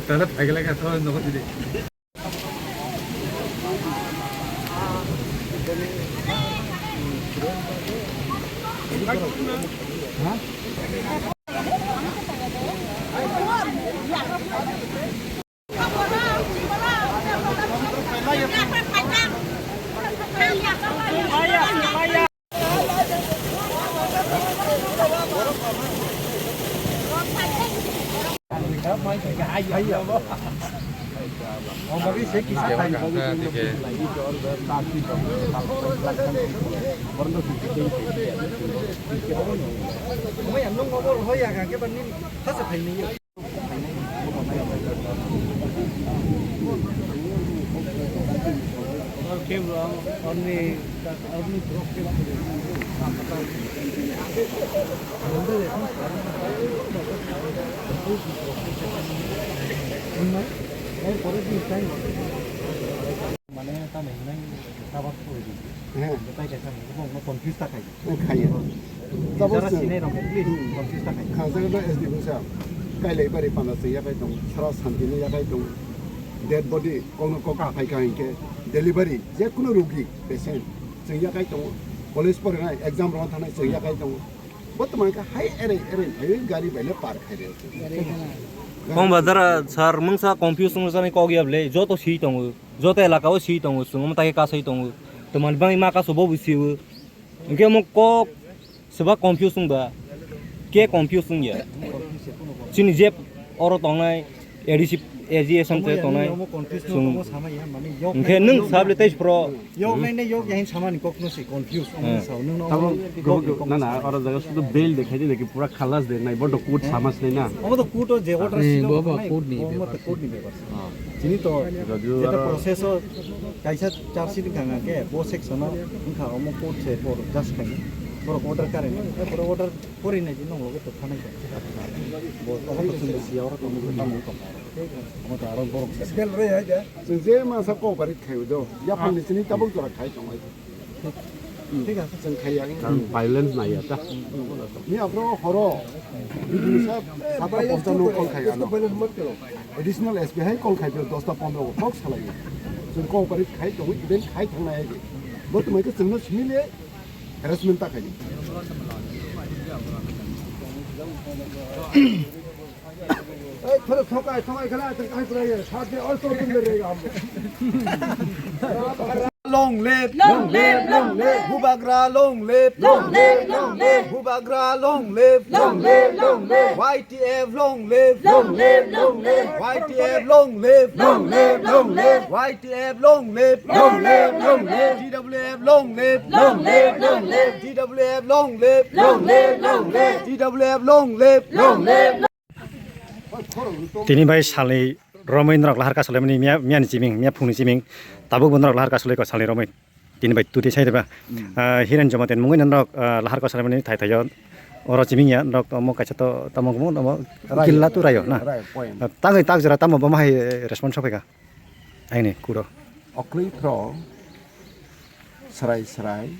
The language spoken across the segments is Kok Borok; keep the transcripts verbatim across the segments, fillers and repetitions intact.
Tala phaikla kha thon no kodi. Mane tamo hinai tabak puri di. Heh. Betai kaisa mo confuse ta kai. Khaiya. Jara sinai rok at least confuse ta kai. Khajagna S D bwsa. Kailai bari panda se yakai tong. Sara santi no yakai tong. Dead body kono kok phai ka hinke delivery je kuno rugi patient se yakai tong. College pore nai exam ron thanai se yakai tong. Bo tongmani khe hai ereng ereng phaiwi gari bai le par khai rw. Kong bazar sar mungsa confuse wng jani kok ya ble joto si tongo, joto elaka o si tongo, chwng omo tai kasai tongo, tongmani bangwi ma kaso bo bo si o. Hwnkhe omo kok swba confuse wng ba, ke confuse wng ya? Chini je oro tongnai A D C, A G S M te tongnai chwng. Hwnkhe nwng sable tei pro. Yok nai nai yok yahin samani kok no se confuse omo sao nwng no. Tabo omo kok no na na sao. Oro jaga sudu bail dekhai de ki pura khalas de nai bodo court sama se na. Omo to court o je order silo bo nai, court ni omo to bepar. Court ni bepar. Chini to jeta process o kaisa charge sheet kanga ke bo section o wngkha omo court se por just khai. Borok order kare nai, borok order pori nai di nong logo to thanai. Bo omo to chwng si oro to tamo to. Omo to aro borok se. Bail re hai de. Chwng je masa cooperate khai do. Yaphang ni chini tabuk jora khai tong hai. Thik ase. Chwng khai ya. Karon violence nai ya ta. Ni aphro horo. Bidini sa sat ta ponchano call khai ano. Additional S P hai call khai do dosta pondro kok salai. Chwng cooperate khai tong even khai thang nai. Bo to mai ke chwng no simi le harassment ta khai. Ei, thoro thokai, thokai khala, teng kai pura ye, saat de aur to tum de rega hum. Long live, long live, long live. Bubagra long live, long live, long live. Bubagra long live, long live, long live. Y T F long live, long live, long live. Y T F long live, long live, long live. Y T F long live, long live, long live. T W F long live, long live, long live. T W F long live, long live, long live. T W F long live, long live. Tini bai salni romwi norok lahar kasolai mani miya, miya ni chiming, miya phung ni chiming, tabuk bo norok lahar kasolai ko salni romwi. Tini bai tuti sai reba. Ah, Hiren Jamatia ni mungwi norok, ah, lahar kasolai mani thai thai o. Oro chiming ya norok omo kaisa to tamo mo, omo killa tu rayo na. Rayo, point. Ah, tangwi tak jora tamo bo mahai response sophaika. Aini kuro. Oklwi phro srai srai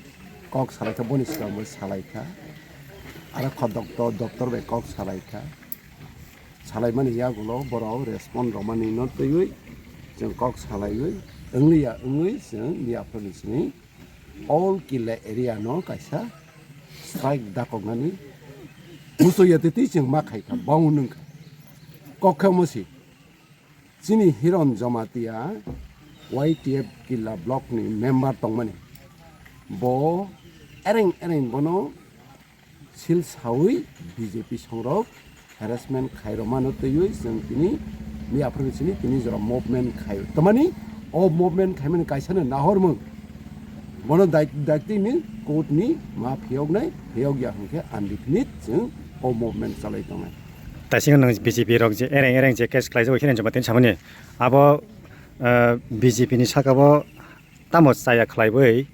kok salai kha, boni swkang bo salai kha. Aro kho doctor, doctor bai kok salai kha. Salaimani yagulo borok respond rwmani no twiwi chwng kok salaiwi wngliya wngwi chwng miya phuru simi all killa area no kaisa strike dakoknani muchungya twi twi chwng ma khai kha, bong nwng kha. Kok khe omo si. Chini Hiren Jamatia Y T F Killa block ni member tongmani. Bo ereng ereng bono sil sawi B J P songrok harassment khairokmano twiwi chwng tini miya phuru chini tini jora movement khai. Tamani o movement khaimani kaisano nahormung. Bono dai-, daitini court ni ma phiyoknai, phiyokya hwnkhe undefinite chwng o movement chalai tongnai. Taisingo nwng B J P rok je ereng ereng je case khlaijak Hiren Jamatia ni samani, abo, eh, B J P ni saka bo tamo chaya khlaiwi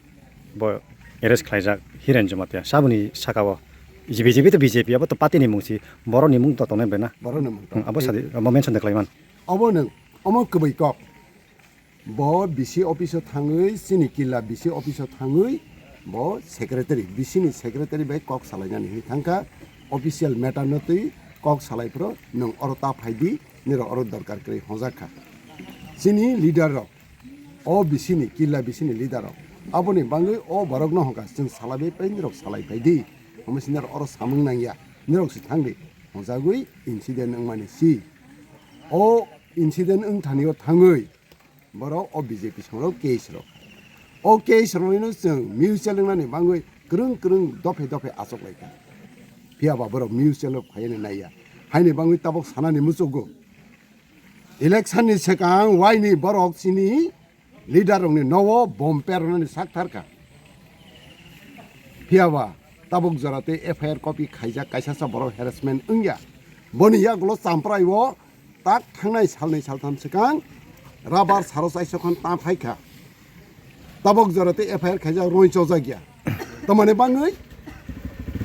bo arrest khlaijak Hiren Jamatia saboni saka o. B J P to B J P abo to party ni mung si, borok ni mung to tongnai bai na. Borok ni mung to. Hmm, abo sadi, abo mention de khlaiman. Obo nwng, omo kwbwi kok. Bo B C office o thangwi, chini killa B C office o thangwi, Bo secretary, bisini secretary bai kok salainani hinwi thangkha, official matter no twi kok salai phuru nwng oro ta phaidi, nirok oro dorkar kwrwi hwnjakha. Chini leader rok, o bisini, killa bisini leader rok, aboni bangwi o borok no hwnka, chwng salaibai pai, nirok salai phaidi, omo si nirok oro samung nangya, nirok si thangdi, hwnjagwi incident wngmani si. O incident wngthani o thangwi, borok o B J P songrok case rok. O case rokno chwng mutual wngnani bangwi kwrwng kwrwng dophe dophe achuk lai kha. Phiya ba borok mutual o phaiwi naiya. Haini bangwi tabuk sanani muchugo. Election ni swkang waini borok chini leader rokni nogo bomb perwnani sak thar kha. Phiya ba tabuk jora tei F I R copy khaijak kaisa sa borok harassment wngya. Boni yagulo Champrai o tak thangnai salnwi saltham swkang rubber saro chaisa khan ta phai kha. Tabuk jora tei F I R khaijak roi chojak ya. Tamani bangwi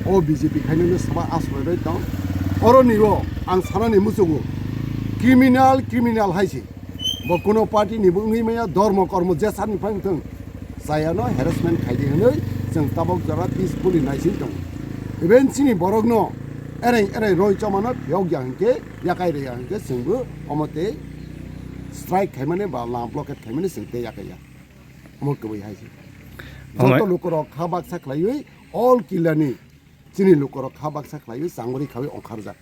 o B J P khainani saba asroi roi tong. Oro ni o ang sanani muchugo criminal, criminal hai se. Bo kuno party ni bo wngwi maya, dhormo kormo jesani phai wngthung. Chayano harassment khaidi hwnwi chwng tabuk jora peacefully naising tongo. Even chini borokno ereng ereng roi chomano phiyok ya hwnkhe, yakai rwya hwnkhe chwngbo omo tei strike khaimani ba la blockade khaimani chwng tei yakaiya. Omo kwbwi hai se. Omo- Joto lukurok kha baksa khlaiwi all killani chini lukurok kha baksa khlaiwi changori khawi ongkharjak.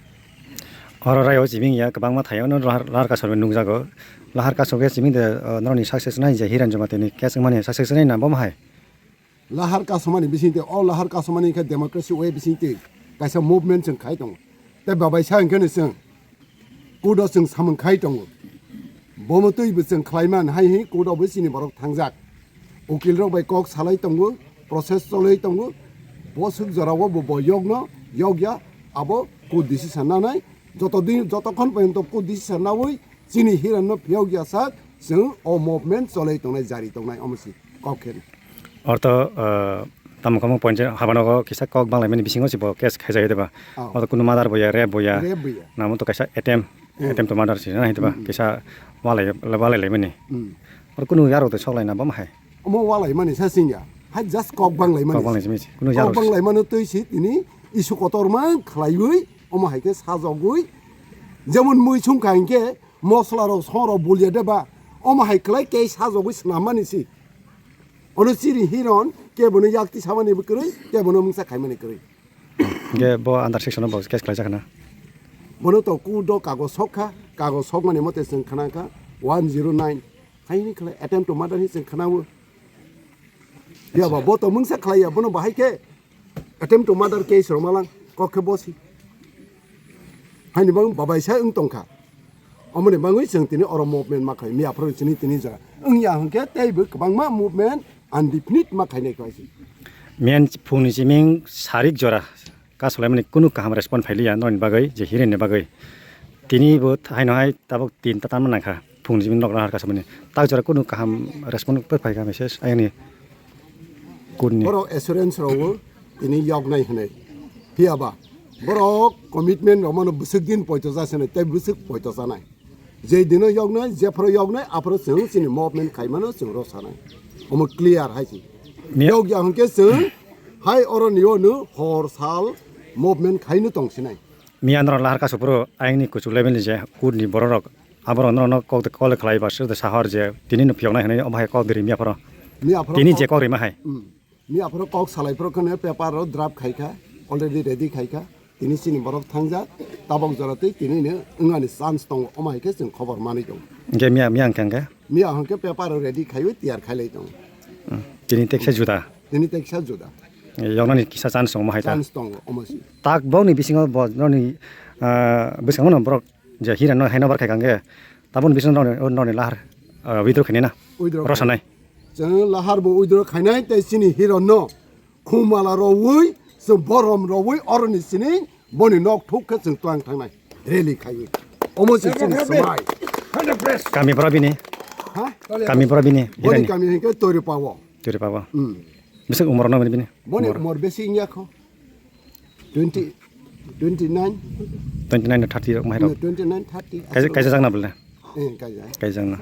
Oro raio chibing ya kwbangma thaio no lahar, lahar kasor nukjago. Lahar kasor khe chibing de, uh, noroni success nai je Hiran Jamatia ni case wngmani success nai na bo hai. Lahar kasomani bisingtwi, o lahar kasomani khe democracy way bisingtwi kaisa movement chwng khai tongo. Tei babaisa hwnkhe no chwng court o chwng samung khai tongo. Bomo twibo chwng khlaiman hai hwnwi court o bo chini borok thangjak. Ukil rok bai kok salai tongo, process cholwi tongo. Boswk jorao bo, bo yokno yokya, abo court decision nanai. Joto din, jotokhon porjonto court decision naui chini Hiranno phiyok ya sak, chwng o movement cholwi tongnai, jari tongnai, omo se kok khe. Ortho, ah, tamo kamo point habanogo kisa kok banglaimani bisingo se bo case khaijak de ba. Oh. Ortho kunu murder bo ya, rape bo ya. Rape bo ya. Namo to kaisa attempt, hmm, attempt to murder se na hito ba. Hmm, hmm. Kisa walai, walai laimani. Hmm. Ortho kunu yaro to soklai na bam hai. Omo walai mani sa singya. Hai just kok banglai mani. Kok banglai simi. Kuno kok yaro. Banglai mano twi si tini isu kotor mang khlaiwi omo hai khe sajogwi. Jemon mui sung kha hinkhe mosla rok song rok bulia de ba. Omo hai khlai khe sajogwi swnam mani si. Ono chiri Hiron kebono yakti samani bo kwrwi, kebono mungsa khaimani kwrwi. Ge bo under section bo case khlai jakha na. Bono to court o kagoj sok kha, kagoj sok mani mote chwng khna kha one zero nine. Haini khlai attempt to murder hi chwng khnawo. Ya ba, bo to mungsa khlai ya, bono bahai khe attempt to murder case rok malang, kok khe bosi. Haini bang babaisa wng tong kha. Omoni bangwi chwng tini oro movement ma khai, miya phoro chini tini jora. Wng ya hwnkhe teibo kwbangma movement undefinite ma khainai khlai si. Miyan phungni chiming sarik jora. Kasolaimani kunu kaham respond phailiya norokni bagwi, je Hirenni bagwi. Tini bo haino hai tabuk tin ta tanma nangkha, phungni simi nok nahar kasomani. Tak jora kunu kaham respond phaikha message ayangni kunni. Borok assurance rogo tini yoknai hinwi. Phiya ba borok commitment romano bwswk din poito jasinai tei bwswk poito janai. Je dino yoknai, jephoro yoknai, aphoro chwng chini movement khaimano chwng rw sanai. Omo clear hai se. Miya- Yokya hwnkhe chwng hai oro ni ono hor sal movement khaino tong sinai. Miya norok lahar kasu phuru ayangni kuchuk level ni je court ni borok rok aborok norok no kok de kol khlai ba sir de sahor je tini no phiyok nai hinwi omo hai kok de ri miya phoro. Miya phoro tini kok- je kok rima hai. Hmm. Miya phoro kok salai phoro kheno paper rok draft khai kha, already ready khai kha. Tini chini borok thangjak, tabok jora tei tini no wngani chance tongo, omo hai khe chwng khobor manwi tongo. Hingke miya, miya hingke hingke? Miya hingke paper rok ready khaiwi tiyar khailai tongo. Hmm. Tini teksa juda? Tini teksa juda. Yoknani kisa chance tongo omo hai ta? Chance tongo, omo si. Tak bokni bisingo bo noni, ah, bwskango no borok je Hiran no handover khai kha hingke, taboni bisingo noni, noni lahar, ah, withdraw khainai na? Withdraw khai. Rosa nai? Chwng lahar bo withdraw khainai tei chini Hiran no khumala rowui, chwng borom rowui, oroni sini boni nok thuk khe chwng twlang thangnai rally khaiwi. Omo se chini swmai. Kami boro bini? Ha? Kami boro bini? Boni Hirani? Kami hingke Tori Pawo. Tori Pawo. Hmm. Bising umor no bini? Boni umor? Umor besi wngya kho. Twenty, twenty nine. Twenty nine to thirty rok mai rok. Twenty nine, thirty. Kaisa, kaisa jakna bole. Eh, kaisa. Kaisa jakna.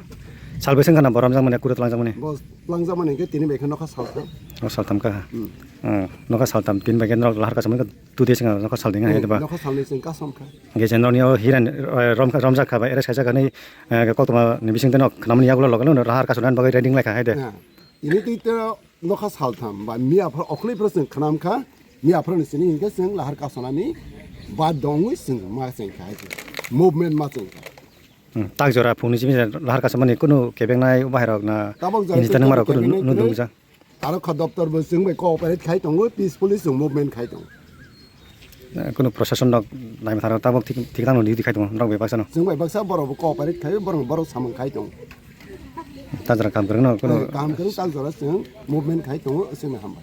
Sal bwswng khana borom jakmani, kura twlang jakmani. Bo twlang jakmani hingke tini bai khe nokha sal kha. Nokha saltham kha. Hmm. Hmm. Nokha saltham tin bai khe norok lahar kasamani kha two days wngkha nokha salnwi hai ba. Nokha salnwi chwng kasom kha. Hwnkhe je norokni o hiran, eh, rom-, romjak kha ba arrest khaijak kha hinwi, eh, koktwma ni bisingtwi no khnamani yagulo loge no lahar kasonani bagwi ready wnglaikha hai de. Ha. Ini twi to nokha saltham ba miya phar okhli phar chwng khnam kha. Miya phar ni sini hinkhe chwng lahar kasonani ba dongwi chwng ma chwng kha hai de. Movement ma chwng kha. Hmm, tak jora phungni simi lahar kasamani kunu kebengnai bahairok na tabok jora nini tanang marok kunu kebeng nai nunu kwrwi. Dungja. Aro kha doptor bo chwng bai cooperate khai tongo, peacefully chwng movement khai tongo. Eh, kunu proshashan rok naima tharo tabok thik, thik tangno duty khai tongo, norok bai baksa no. Chwng bai baksa borok bo cooperate khai, borok, borok samung khai tongo. Tak jora kam kwrwngno kunu. Eh, kam kwrwng tak jora chwng movement khai tongo, chwng hambai.